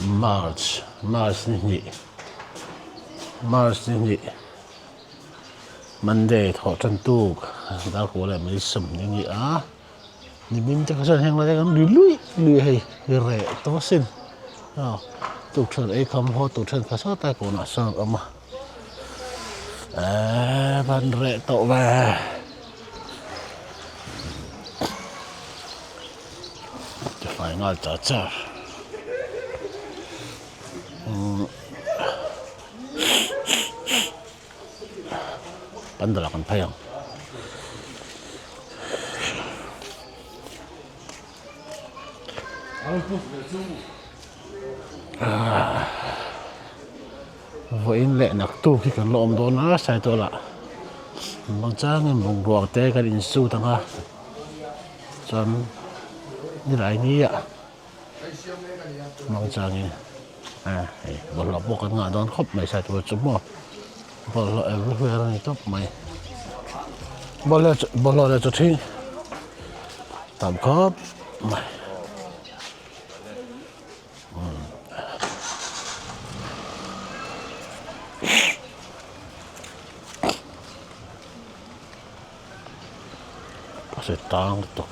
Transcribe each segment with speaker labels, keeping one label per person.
Speaker 1: March March ni hnih March ni hnih Monday thawh tan tuk darkua leh mai sawm ni a ni a nimin te kha chuan heng lai te kan ri luih luih a hei reh tawh asin aw tukṭhuan ei kham haw tur ṭhenkhat sawt a kawnah sawn a awm a eee ban reh tawh ve. Tifai nghal char char pandal ah kan phei ang vawiin leh naktuk hi kan la awm dawn a saitual ah muangchangin bungrua te kan insut ang a. Chuan nilai ni ah hmang changin ah hei bawlhhlawh pawh kan ngah dawn khawp mai sai tur chu maw bawlhhlawh everywhere a ni tawp mai bawlhhlawh chu bawlhhlawh leh chawthing tam khawp mai. A se tang lutuk.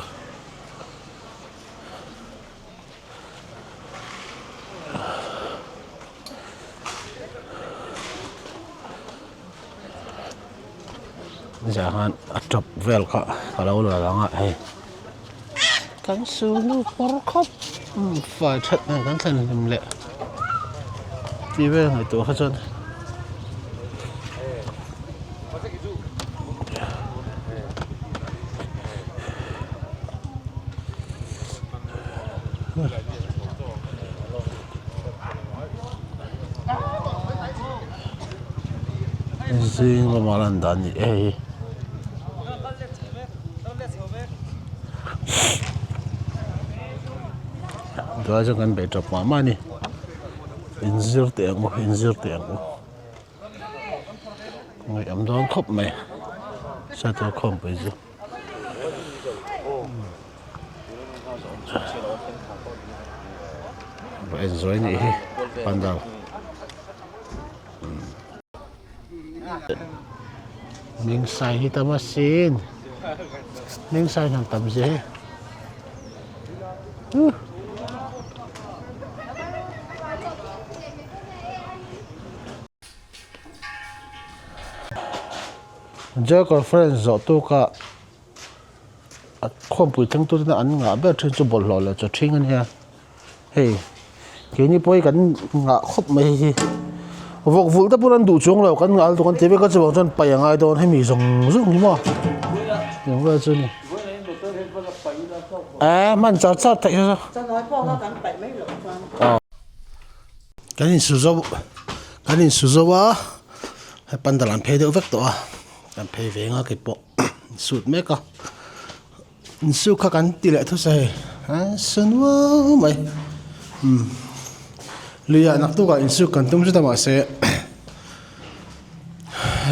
Speaker 1: Nizan khan a tap vel kha ka lo la lang a hei kan sunu kawr khawp fai that nen kan thlen hlim leh tih vel ngaihtuah kha chuan. Zing lama lan dan ni e hei tunah chuan kan bei tawp mah mah a ni inzir teh ang u inzir teh ang u. Ngaih am dawn khawp mai saitual khawmpui chu. Va enzawi nih hi pandal. Ming sai hi tam asin ming sai hnam tam zia hi. Joy conference zawh tuk a a khawmpui thleng tur ten an ngah ber thin chu bawlhhlawh leh chaw ṭhing a nia hei keini pawh hi kan ngah khawp mai hei hi vawk vulh te pawn an duh chuang lo kan ngah lutuk an ti vek a chuvang chuan paih a ngai dawn hemi zawng zawng hi maw eng vel chu a ni eh hman char char theih hi chu. Kan insu zo kan insu zo a hei pandal an phei deuh vek tawh a kan phei ve ang a keipawh insut mek a insuk kha kan ti leh thusa hei a sa nuau mai umm luiah naktukah insuk kan tum zet a mahse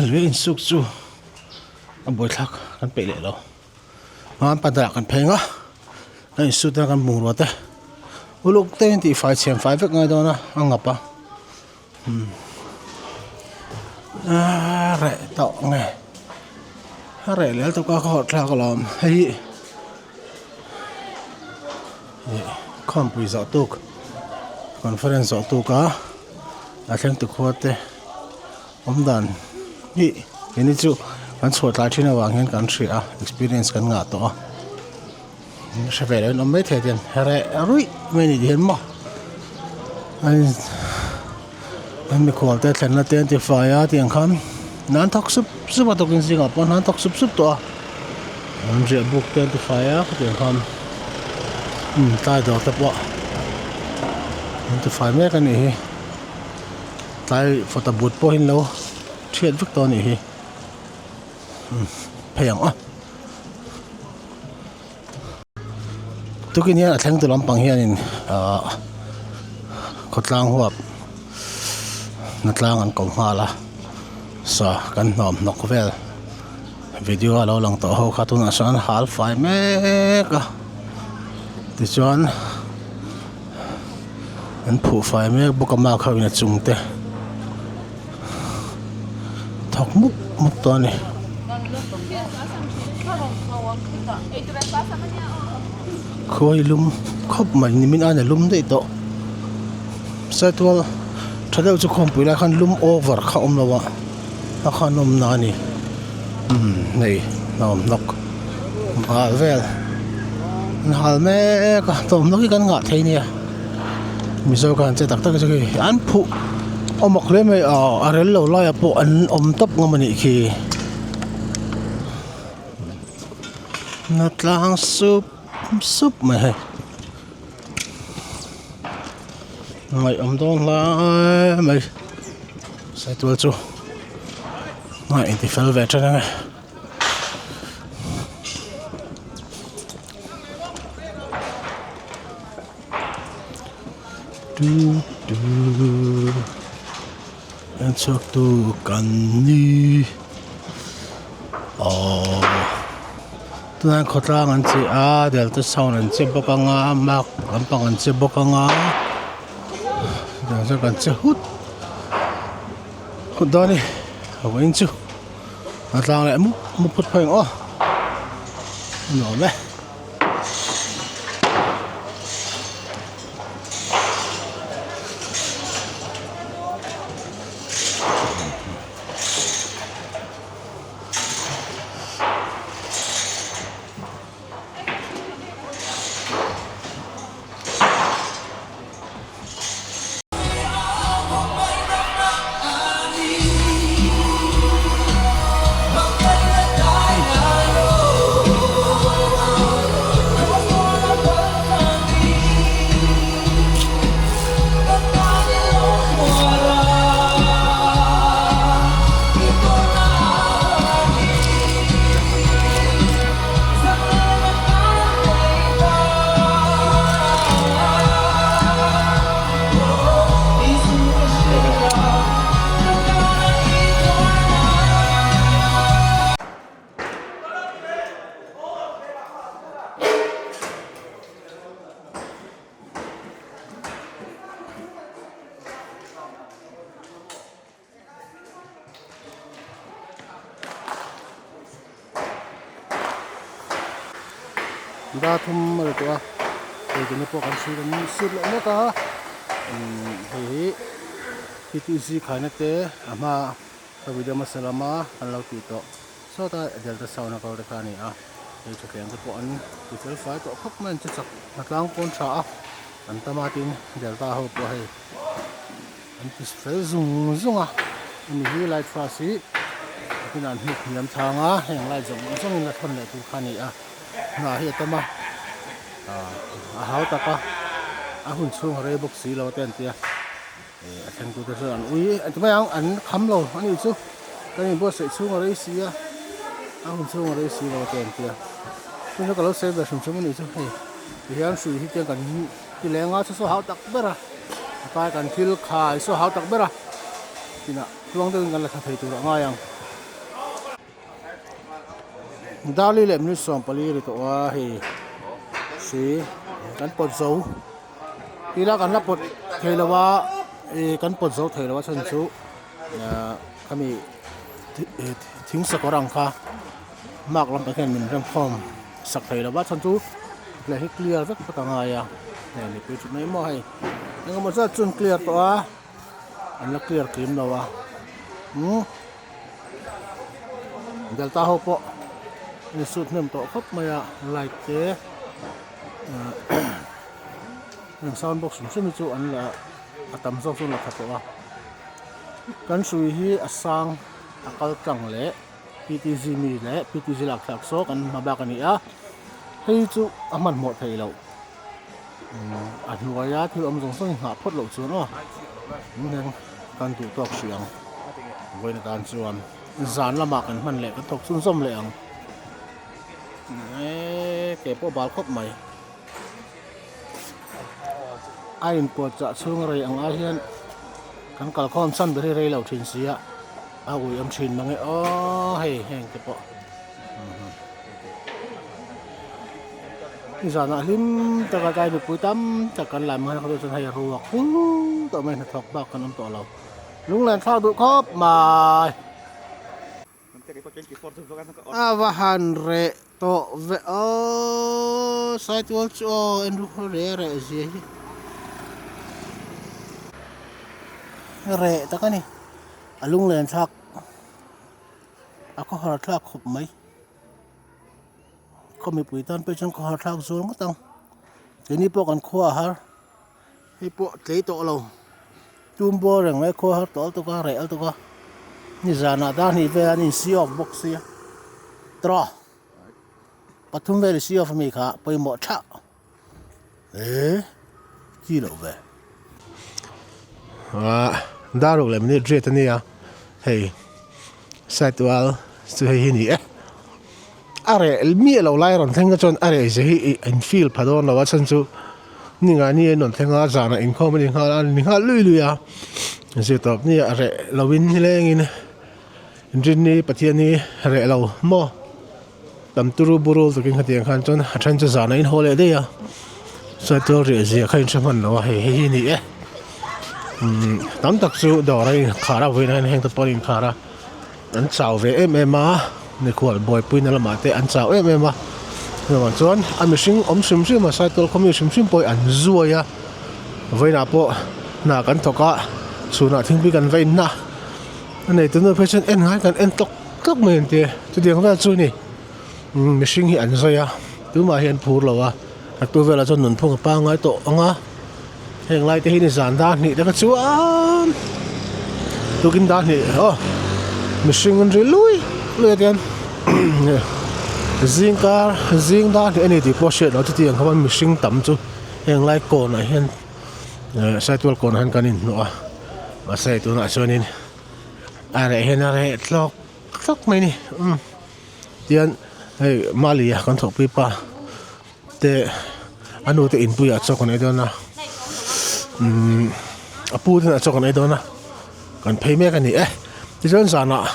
Speaker 1: lui insuk chu a buaithlak kan peih leh lo a pandal ah kan phei ang a kan insut a kan bungrua te. Uluk te in tih fai chhiam fai vek ngai dawn a a ngap a umm aaa reh tawh nge a reh lel tawk a ka hawrh thlak alawm hei hi ih khawmpui zawh tuk conference zawh tuk a a thleng tu khua te awm dan hi keini chu kan chhuah tlai thin avang hian kan hria a experience kan ngah tawh a. Hre ve lo in awm maithei a tiang reh ruih mai a ni tih hian maw an mikhual te thlenna te an ti fai a tiang khan an thawk sup sup a tukin zingah pawh an thawk sup sup tawh a an riah buk te an ti fai a khatiang khan tlai dawr te pawh an ti fai mek a nih hi tlai fawta but pawh hi an lo thiat vek tawh a nih hi. Phei ang aw tukin hian a thleng tu lampang hianin ahh khawtlang huap hnatlang an ko nghal a sa kan hnawm hnawk vel video a lo lang tawh ho kha tunah sawn hal fai mek a tichuan. An phuh fai mek bawk a mark ho in a chung te thawk mup mup tawh a ni. Khuai lum khawp mai nimin aiin a lum daih tawh saitual tha deuh chu khawmpui lai khan lum over kha a awm lo a a khan awmna a ni umm hei hnawm hnawk hal vel an hal mek a thawmhnaw hi kan ngah thei nia mizo khan che tak tak chu hei an phuh a mak hle mai a a rel lo laiah pawh an awm tawp ngam a nih khi na tlang sup sup mai hei ngaihawm dawn hle mai saitual chu a intifel ve ṭan ang e. En chhuak tu kan ni aww tunah khawtlang an che a delta sound an che bawk ang a mark lampang an che bawk ang a tiang chuan kan che hut hut dawn a ni a vawiin chu a tlang leh mup mup phawt phawt ang aw a nuam e. Dar thum a ri tawh a eitur pawh kan chhung kan sut leh mek a umm hei hi P T C khaina te a hma ka video hmasa lama kan lo tih tawh sawta delta sound a kal te kha a ni a hei thutthleng te pawh an ti fel fai tawh khawp mai an che chak hnatlang pawn tha a an tam a tin delta ho pawh hei. An ti fel zung zung a hemi hi light flash hi nakinah an hnuk hniam thang a heng light zawng zawng in la thawn leh tur kha a ni a hna hi a tam a ah a hau tak a a hun chhung a rei bawk si lo te an tia ih a thleng tur te chuan an ui an ti mai ang an kham lo a nih chu kan inbuatsaih chhung a rei si a a hun chhung a rei si lo te an tia chu chu ka lo sawi ve hrim hrim a nih chu hei tihian hrui hi tiang kan Ti leng a saw hau tak ber a a kai kan thil khai saw hau tak ber a tinah tluang deuhin kan la thla thei tur a ngai ang. Darli leh minute 14 ri tawh a hei si kan pawt zo tila kan la pawt thei lo a ih kan pawt zo thei lo a chhan chu ah khami thing sakawr ang kha mark lampang hian min rem khawm. Sak thei lo va chhan chu leh hi clear vek vek a ngai a hei mipui thut mai maw hei engemaw zat chu an clear tawh a an la clear kim lo a umm delta ho pawh an sut hnem tawh khawp mai a light te heng sound box hrim hrim hi chu an la a tam zawk chu an la tha tawh a kan hrui hi a sang a kal tlang leh. PTG mi leh PTG lak thlak saw kan hma bak a ni a hei chu a hmanhmawh theih loh a hnuaia thil awm zawng zawng hi nghah phawt loh chuan aw heng kan duh tawk hrih ang vawiin atan chuan zan lamah kan hman leh kan thawk chhunzawm leh ang eee ke pawh a bal khawp mai a inpuahchah chhung rei ang ai hian kan kalkhawm chhan ber hi rei lo thin si a. A ui awm thin mang e aw hei heng te pawh. Nizanah hlim taka tlai mipui tam tak kan lai mai kha chuan hei ruak hul tawh mai hnathawk bak kan awm tawh lo. Lunglen thlak duh khawp mai. A va han reh tawh ve aw Saitual chu aw en ru reh reh zia hi reh tak a ni a lunglen thlak a khawhar thlak khawp mai. Khaw mipui tan pawh chuan khawhar thlak zual ngawt ang keini pawh kan khua a har hei pawh tlei tawh lo tum bawr reng mai khua har tawh lutuk a reh lutuk a nizanah dar hnih vel an in see off bawk sia tawh pathum vel i see off ami kha pawimawh thah eh chi loh ve ah dar ruk leh minute riat ania hei side wall chu hei hi a ni e a reh miah loh lai a rawn thleng kha chuan a reh zia hi ih an feel pha dawn lo a chhan chu ni ngai ni a rawn thleng a zanah inkhawm a ni nghal a ni nghal lui lui a zir tawp ni a reh lo in nilengin Inrinni Pathian hi reh lo maw tam turu buru takin khatiang khan chuan a then chu zanah in haw leh daih a chuan tual riah zia kha in hre hman lo a hei hei hi a ni e umm tam tak chu dawr a inkhar a vawiin hian heng te pawh an inkhar a an chau ve em em a mikhual buaipui na lamah te an chau em em a chuvang chuan a mihring awm hrim hrim a saitual khawmi hrim hrim pawh hi an zuai a vawiinah pawh hna kan thawk a chhunah thingpui kan va in na. A neitu nu phei chuan en ngai kan en tlawk tlawk mai an ti a chutiang vel chu ni mihring hi an zawi a tumah hi an phur lo a a tu velah chuan nunphung a pangngai tawh ang a heng lai te hi ni zan dar hnih te kha chuan tukin dar hnih aw mihring an ri lui lui a tian zing kar zing dar hnih a ni tih pawh a hriat loh chutiang kha mihring tam chu heng lai kawnah hian. Eh saitual kawnah hian kan inhnawh a mahse tunah chuanin a reh hian a reh tlawk tlawk mai a ni umm tihian hei mali a kan thawhpui pa te a nu te inpuiah chaw kan ei dawn a umm a pu te inah chaw kan ei dawn a kan phei mek a ni e tichuan zanah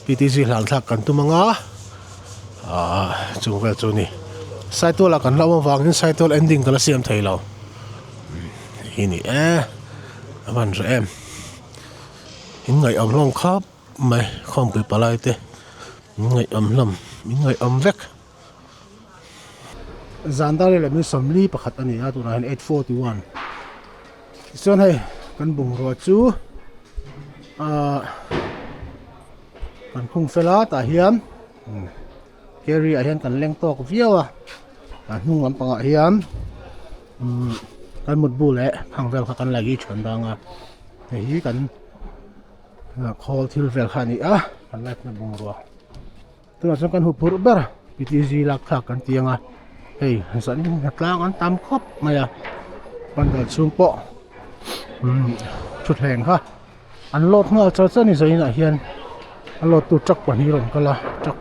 Speaker 1: P T C hlan thlak kan tum ang a ahh chung vel chu a ni saitual ah kan hlauh avangin saitual ending ka la siam thei lo. Hi ni e a van reh em in ngaihawm hlawm khawp mai khawmpui palai te in ngaihawm hlawm in ngaihawm vek zan dar leh min 41 a ni a tunah hian 8:41 tichuan hei kan bungrua chu ahh kan khung fel a tah hian carry ah hian kan leng tawk viau a a hnung lampangah hian umm kan mutbu leh hang vel kha kan la gi thian dang a hei hi kan khawl thil vel kha a ni a kan light na bungrua tunah chuan kan huphurh ber P T G lak thlak kan ti ang a hei zanin hnatlang an tam khawp mai a pandal chhung pawh umm thutthleng kha. An load nghal char char a ni zainah hian a load tu truck pahnih a rawn kal a truck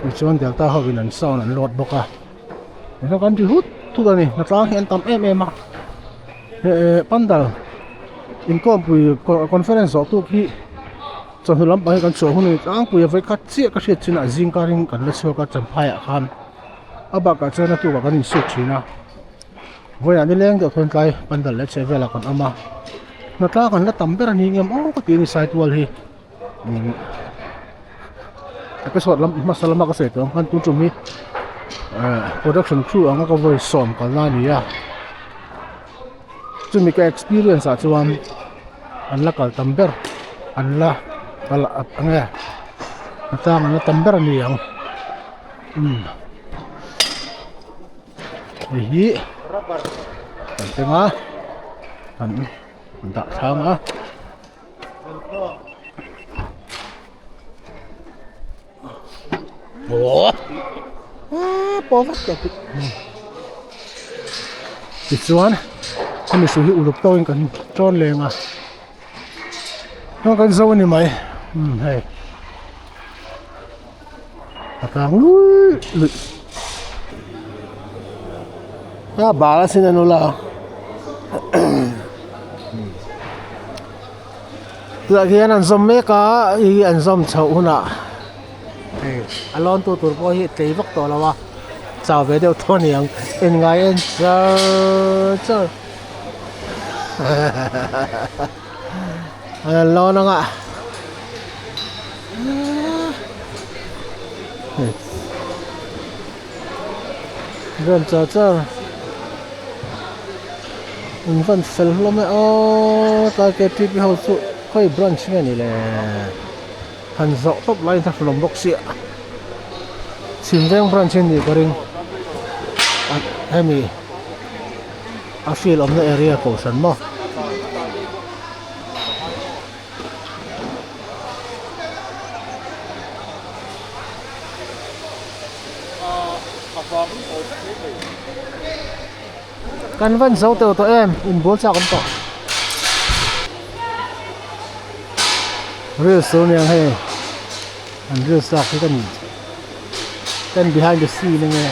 Speaker 1: tichuan delta ho in an sound an load bawk a tichuan kan ri hut hut a ni hnatlang hi an tam em em a eh pandal inkhawmpui conference zawh tuk hi chawhnu lampang hi kan chhuah hun a ni tlangpui a vawikhat chiah ka hriat chinah zing karin kan la chhuak a champhai ah khan a bakah chuan a tukah kan insut thin a. Vawiah nileng deuh chuan tlai pandal leh chheh velah kan awm a hnatlang an la tam ber a ni ngem aw ka ti a ni saitual hi umm episode lam hmasa lama ka sawi tawh ang khan tun tum hi eh production crew anga ka vawi sawm kalna a ni a chumi ka experience ah chuan an la kal tam ber an la kal eng nge hnatlang an la tam ber a ni ang umm. Hei hi kan keng a kan dah thlang a aww pawh vek tawh tichuan hemi hrui hi uluk tawkin kan tawn leng a kan zo a ni mai umm hei. A tlang luih luih a bal a sin a nula tunah hian an zawm mek a ih an zawm chhoh hunah hei a lawn tu tur pawh hi a tlei vak tawh lo a. Chau ve deuh tho aniang en ngai en char char an lawn anga rem char char an van fel hlawm e aw tlai ktp ho chu khawi branch nge ni le. Han zawh tawp laiin a hlawm bawk sia Chhimveng branch hi nih ka ring hemi a field awmna area kohhran maw. Kan van zo teuh tawh em inbual chak an tawh. Reels tur aniang hei an reels lak hi ka ni kan behind the scene enge.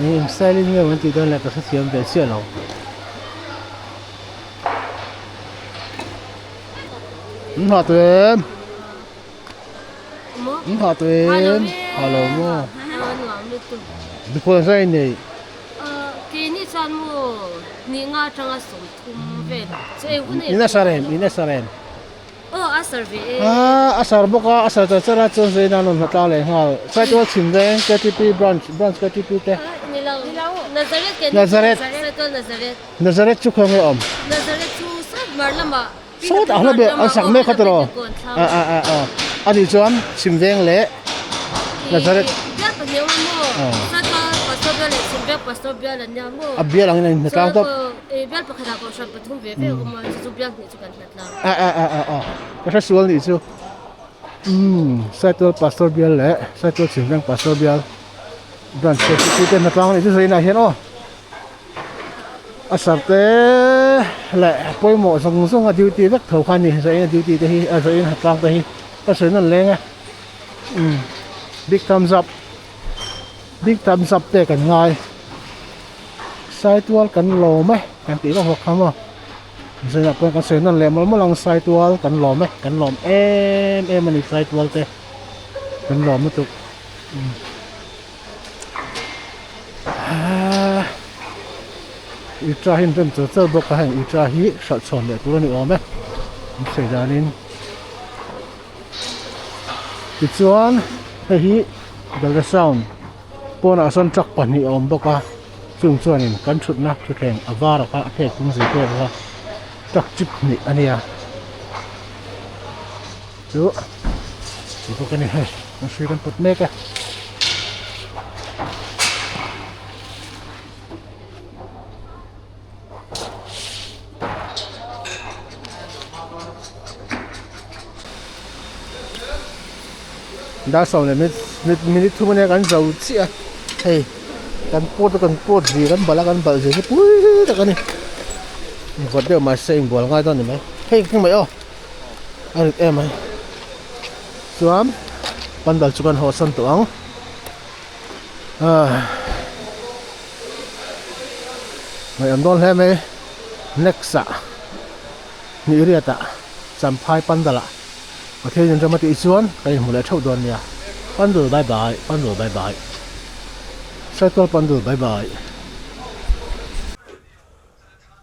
Speaker 1: Eng style in nge an tih dawn le ka hrethiam ve chiah lo. An hah tawh em? An hah tawh em? Hah lo maw? Mikhual zai nei.
Speaker 2: Keini chuan maw ni nga atanga 30 vel chu eng hun
Speaker 1: In a sar em? In a sar em?
Speaker 2: Aw a sar ve e.
Speaker 1: Ah a sar bawk a, a sar char char a chuan zui nan rawn hlatlang leh nghal. Saitual chhim veng KTP branch branch KTP te.
Speaker 2: Ni lo. Nazareth ke
Speaker 1: Nazareth.
Speaker 2: Saitual Nazareth.
Speaker 1: Nazareth chu khaw nge awm?
Speaker 2: Nazareth chu sawt mar lamah.
Speaker 1: Sawt a hla ber an sak mek kha tiraw? A a a a ani chuan chhim veng leh Nazareth.
Speaker 2: Bial pahnih awm a maw? Saitual pastor bial leh chhim veng pastor bial an nia maw?
Speaker 1: A bial angin a inhlatlang tawp.
Speaker 2: Bial pakhatah kohhran pathum ve ve a awm a, chu chu bial hnih chu kan hlat.
Speaker 1: A a a a a ka hre sual nih chu umm Saitual pastor bial leh Saitual chhimveng pastor bial branch te chu te hnatlang a nih chu zainah hian aw a sar te leh pawimawh zawng zawng a duty vek tho kha a ni zaina duty te hi a zain hnatlang te hi ka sawi nawn leng e umm big thumbs up big thumbs up te kan ngai Saitual kan lawm e kan tih vak vak kha maw. Zainah pawh kan sawi nawn leh mawlh mawlh ang Saitual kan lawm e kan lawm em em a ni Saitual te kan lawm lutuk aaa Itra hi an rem char char bawk a heng Itra hi hralh chhawn leh tur a ni awm e an sawi danin tichuan hei hi Delta sound pawnah sawn truck pahnih a awm bawk a. Chung chuanin kan thutna thutthleng a var a kha a phek tum zui pek a truck chip hnih a nia chu ti bawk a ni hei an hrui kan pawt mek a. Dar sawm leh minute thum ania kan zo chiah a hei kan pawt a kan pawt zir kan balh a kan balh zir hi pui tak a ni vawt deuh mahse inbual ngai dawn a ni mai hei keng mai aw a rit em mai chuan pandal chu kan haw san tawh ang ah ngaih an dawn hle mai next ah hnih riat ah champhai pandal ah. Pathian in ram a tih chuan kan inhmu leh theuh dawn nia. Pandul bye bye, Pandul bye bye. Saitual Pandul bye bye.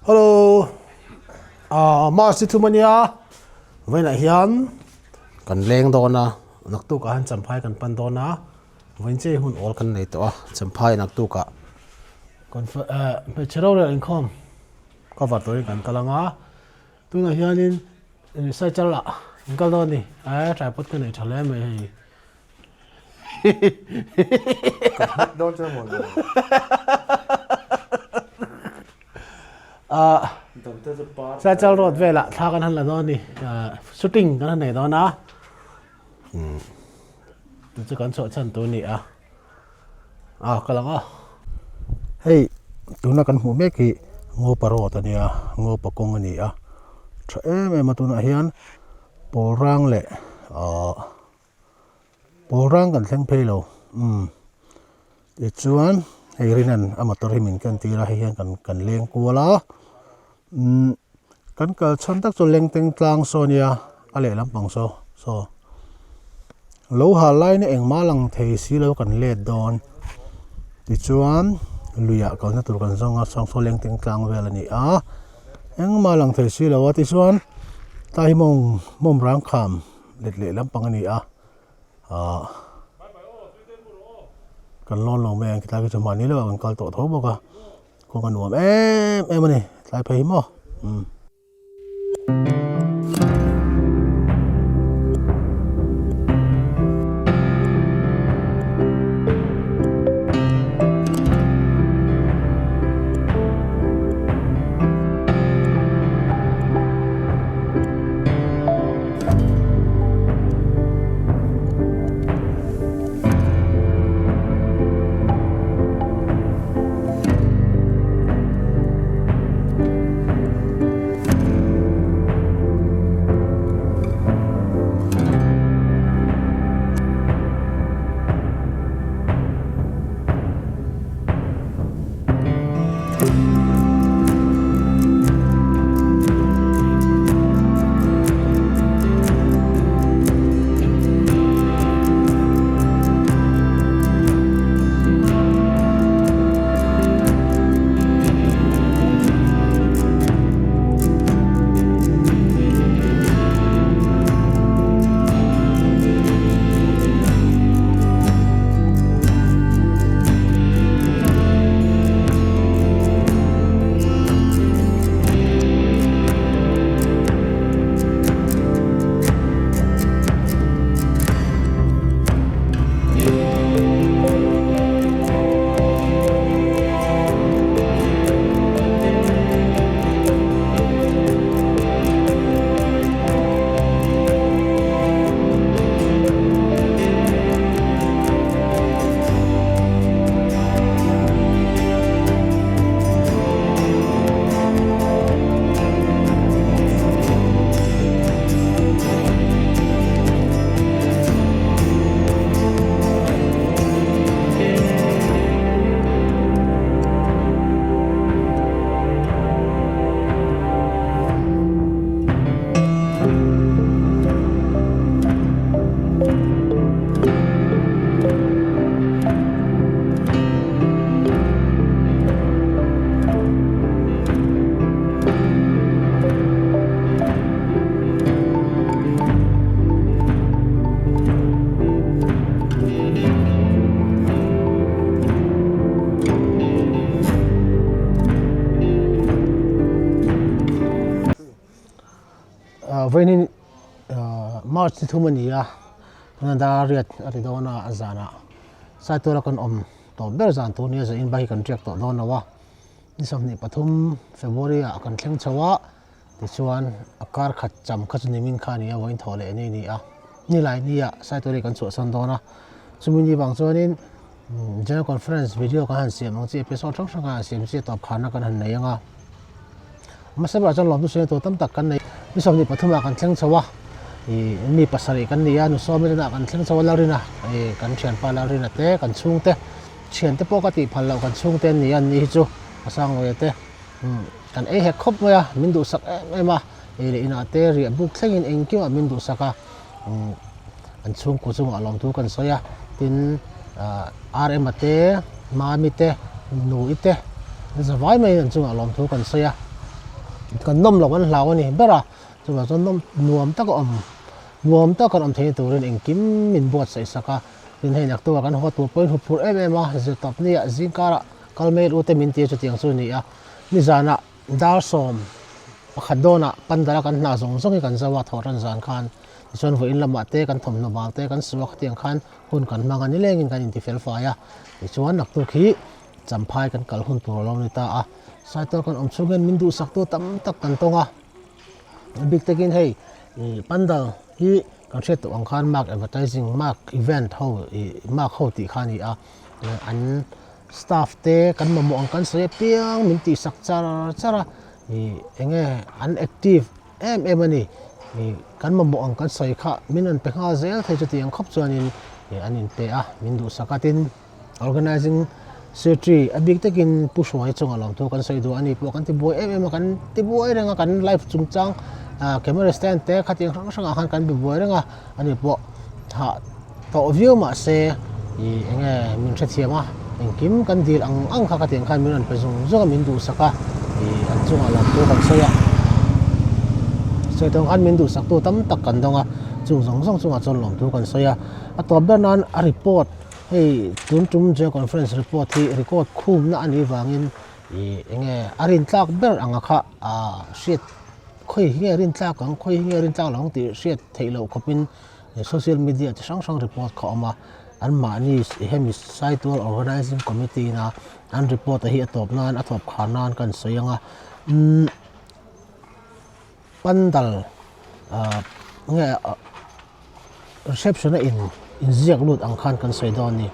Speaker 1: Hello, ah March ni thum ania, vawiinah hian kan leng dawn a, naktukah hian champhai kan pan dawn a, vawiin chiah hi hun awl kan nei tawh a, champhai naktukah hmeichhe rorel inkhawm cover turin kan kal ang a. Tunah hianin cycle ah an kal dawn a ni eh tripod ka nei tha hle mai hei
Speaker 3: Ka hmet dawn che maw le.
Speaker 1: Ah cycle road velah thla kan han la dawn a ni ah shooting kan han nei dawn a umm chu chu kan chhuah chhan tur a ni a ah ka lang a hei tuna kan hmuh mek hi ngopa road a nia ngopa kawng a ni a tha em em a tunah hian. Pawlrang leh ahh Pawlrang kan thleng phei lo umm tichuan hei Rinan a motor hi min ken tir a hei hian kan kan leng kual a umm kan kal chhan tak chu Lengteng tlang saw a nia a lehlam pang saw saw lo hal lain engmah lang thei si lo kan let dawn tichuan luiah kalna tur kan zawng a chuang saw Lengteng tlang vel a ni a. Engmah lang thei si lo a tichuan tlai hi mawng mawm rang kham let leh lampang a ni a ahh kan lawn lo mai ang tlai khi chu mahni leuh ah kan kal tawh tho bawk a kawng a nuam em em a ni tlai phei hi maw umm. Vawiin March ni thum a ni a, tuna dar riat a ti dawn a a zanah Saituala kan awm tawp ber zan tur nia zanin bike hi kan riak tawh dawn lo a, ni 23 February ah kan thleng chho a, tichuan a kar khat cham kha chu nimin kha a ni a vawiin thawh leh ni a ni a, nilai ni ah Saituala hi kan chhuahsan dawn a, chumi ni vang chuanin General Conference video kan han siam ang chi episode hrang hrang kan han siam chi a tawp kharna kan han nei ang a. Hmasa berah chuan lawmtu sawi tur tam tak kan nei. Ni 23 ah kan thleng chho a, ih mi pasarih kan ni a, nu sawmi te kan thleng chho a Lalrina ih kan thianpa Lalrina te kan chhungte thiante pawh ka tih phal loh kan chhungte an ni a an ni hi chu a Sangluaia te umm kan ei hek khawp mai a, min duhsak em em a, ei leh inah te riah buk thlengin engkim ah min duhsak a umm an chhungkaw chungah lawmthu kan sawi a, tin ah RM-a te Mami te Nui te an za vai maiin an chungah lawmthu kan sawi a, kan nawm loh an hlau a ni ber a, chuvang chuan nawm nuam tak a awm nuam tak kan awm theihna turin engkim min buatsaih sak a, tin hei naktuah kan haw tur pawhin huphurh em em a, zirtawp nia zingkarah kal mail u te min ti a chutiang chu a ni a, nizanah dar 11 dawnah pandala kan hna zawng zawng hi kan zo a thawhtan zan khan tichuan vawiin lamah te kan thawmhnaw bal te kan suak hetiang khan hun kan hmang a nilengin kan inti fel fai a tichuan naktuk hi Champhai kan kal hun tur a lo ni ta a Saitual kan awm chhung hian min duhsak tu tam tak kan tawng a a bik takin hei ih pandal hi kan hriat tawh ang khan mark advertising mark event ho ih mark ho tih kha a ni a an staff te kan mamawh ang kan sawi apiang min tihsak char char a ih eng nge an active em em a ni. Ih kan mamawh ang kan sawi kha min rawn pe nghal zel thei chutiang khawp chuanin ih an inpe a, min duhsak a tin organising secretary a bik takin Pu Hruaia chungah lawmthu kan sawi duh a ni pawh kan ti buai em em a, kan ti buai reng a kan live chungchang ah camera stand te khatiang hrang hrangah khan kan be buai reng a ani pawh hah tawh viau mahse ih eng nge min hrethiam a engkim kan dil ang ang kha khatiang khan min rawn pe zung zung a min duhsak a ih an chungah lawmthu kan sawi a sawi tawng khan min duhsak tu tam tak kan dawng a chung zawng zawng chungah chuan lawmthu kan sawi a a tawp ber nan a report hei tun tum General Conference report hi record khumna a nih vangin ih eng nge a rintlak ber anga kha ah hriat khawi hi nge rintlak ang khawi hi nge rintlak lo ang tih hriat theih loh khawpin Social media chi hrang hrang report kha a awm a, anmahni hemi Saitual Organising Committee ina an report a hi a tawp nan a thawp khar nan kan sawi ang a, umm pandal ah nge reception a in inziak lut ang khan kan sawi dawn a ni.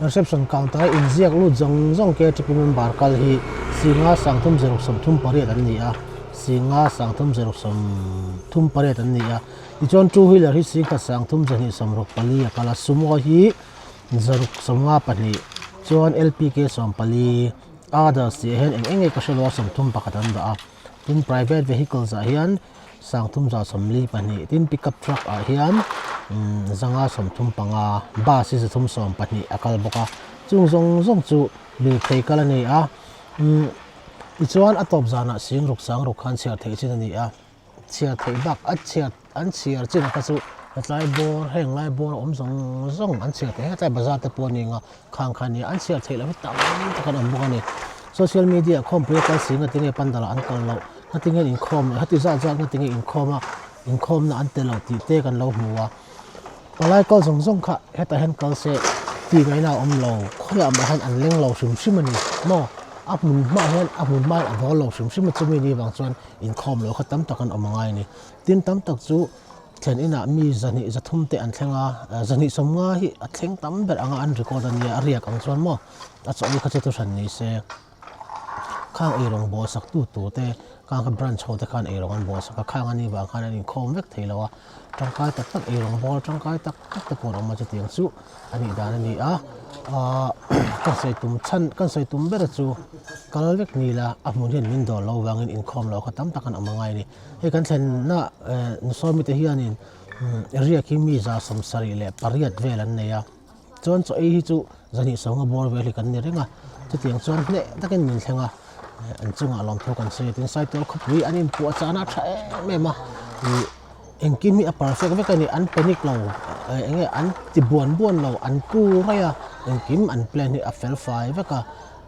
Speaker 1: Reception counter a inziak lut zawng zawng KTP member kal hi Singa Sangthum Zeruk 38 an ni a, Singa Sangthum Zeruk 38 an ni a. Tichuan two wheeler hi Singkhat Sangthum Zahnih 64 a kal a, Sumo hi Zaruk 52, chuan LPK 14, others tih ah hian eng eng nge ka hre lo a 31 an dah a. Tin private vehicles ah hian Sangthum 42, tin pickup truck ah hian 135, bus hi 312 a kal bawk a, chung zawng zawng chu lirthei kal a ni a, tichuan a tawp zanah sing ruk sang ruk khan chhiar theih chin a ni a, chhiar theih bak a chhiar an chhiar chin a kha chu hetlai bawr heng lai bawr a awm zawng zawng an chhiar theih hetlai bazar te pawh a ni ang a, khang kha a ni a, an chhiar theih loh hi tam tak an awm bawk a ni, social media ah khawmpui a kal si nga tinge pandal ah an kal loh. Heti nge inkhawm leh heti zat zat ngati nge inkhawm a, inkhawmna an tel lo tih te kan lo hmu a. Palai kal zawng zawng kha hetah hian kal se tih ngaihna a awm lo, khawiah mah hian an leng lo hrim hrim a ni maw? A hmun hmaah hian a hmun hmain a dawl lo hrim hrim a, chumi ni vang chuan inkhawm loh kha tam tak an awm a ngai a ni. Tin tam tak chu thlen inah mi zahnih zathum te an thleng a, zahnih sawmnga hi a thleng tam ber anga an record a nia, a riak ang chuan maw a chaw ei kha chu thuhran ni se. Khang eirawng bawl sak tu tur te khang kha branch ho te khan eirawng an bawl sak a khang ani vang khan an inkhawm vek thei lo a tangkai tak tak eirawng bawl tangkai tak tak te pawh an awm a chutiang chu a nih dan a ni a ahh kan sawi tum chhan kan sawi tum ber chu kal vek ni la a hmun hian min dawr lo vangin inkhawm loh kha tam tak an awm a ngai a ni hei kan thlenna eh nusawmi te hianin riak hi mi 78 vel an nei a. Chuan chaw ei hi chu zahnih sawnga bawr vel hi kan ni reng a, chutiang chuan hneh takin min thleng a, an chungah lawmthu kan sawi a, tin Saitual khawpui an inpuah chahna a tha em em a, ih engkim hi a perfect vek a ni, an panic lo, eng nge an ti buan buan lo, an ku raih a, engkim an plan hi a fel fai vek a,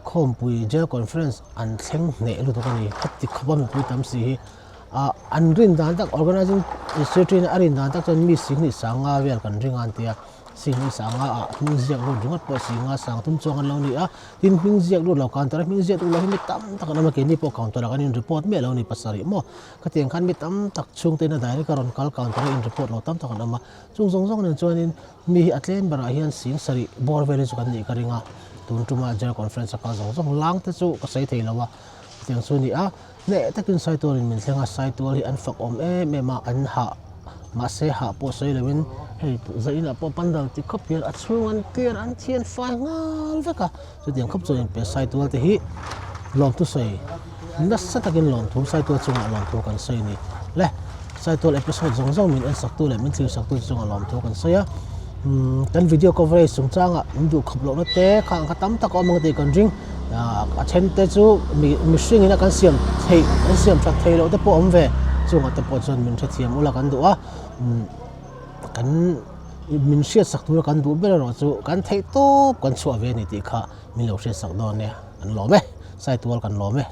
Speaker 1: khawmpui jail conference an thleng hneh lutuk a ni, heti khawpa mipui tam si hi ah an rin dan tak organising secretary in a rin dan tak chuan mi 10 sanga vel kan ring a an ti a. Sihni sanga ah hming ziak lut ringawt pawh singa sang thum chuang an lo ni a, tin hming ziak lut lo counter a hming ziak lut lo hi mi tam tak an awm a, keini pawh counter ah kan in report miah lo a ni pasarih maw, khatiang khan mi tam tak chhungte in a direct a rawn kal counter a in report lo tam tak an awm a, chung zawng zawng nen chuanin mi hi a tlem berah hian sing sarih bawr vel hi chu kan nih ka ring a, tun tuma general conference a kal zawng zawng lang te chu ka sawi thei lo a, chutiang chu a ni a. Hneh takin Saitualin min thleng a, Saitual hi an fak awm em em a, an hah mahse hah pawh sawi loin hei zainah pawh pandal ti khawp hian a chhung an clear an thian fai nghal vek a, chutiang khawp chuan inpe Saitual te hi lawmthu sawi nasa takin lawmthu Saitual chungah lawmthu kan sawi a ni. Le Saitual episode zawng zawng min en saktu leh min thlir saktu chungah lawmthu kan sawi a, kan video coverage chungchangah min duh khawp lohna te kha ang kha tam tak a awm ang tih kan ring. A then te chu mihring in a kan siam theih kan siam that theih loh te pawh a awm ve chungah te pawh chuan min hrethiam ula kan duh a kan min hriat sak tura kan duh ber erawh chu kan theih tawp kan chhuah ve a ni tih kha min lo hriat sak dawn nia kan lawm e Saitual kan lawm e.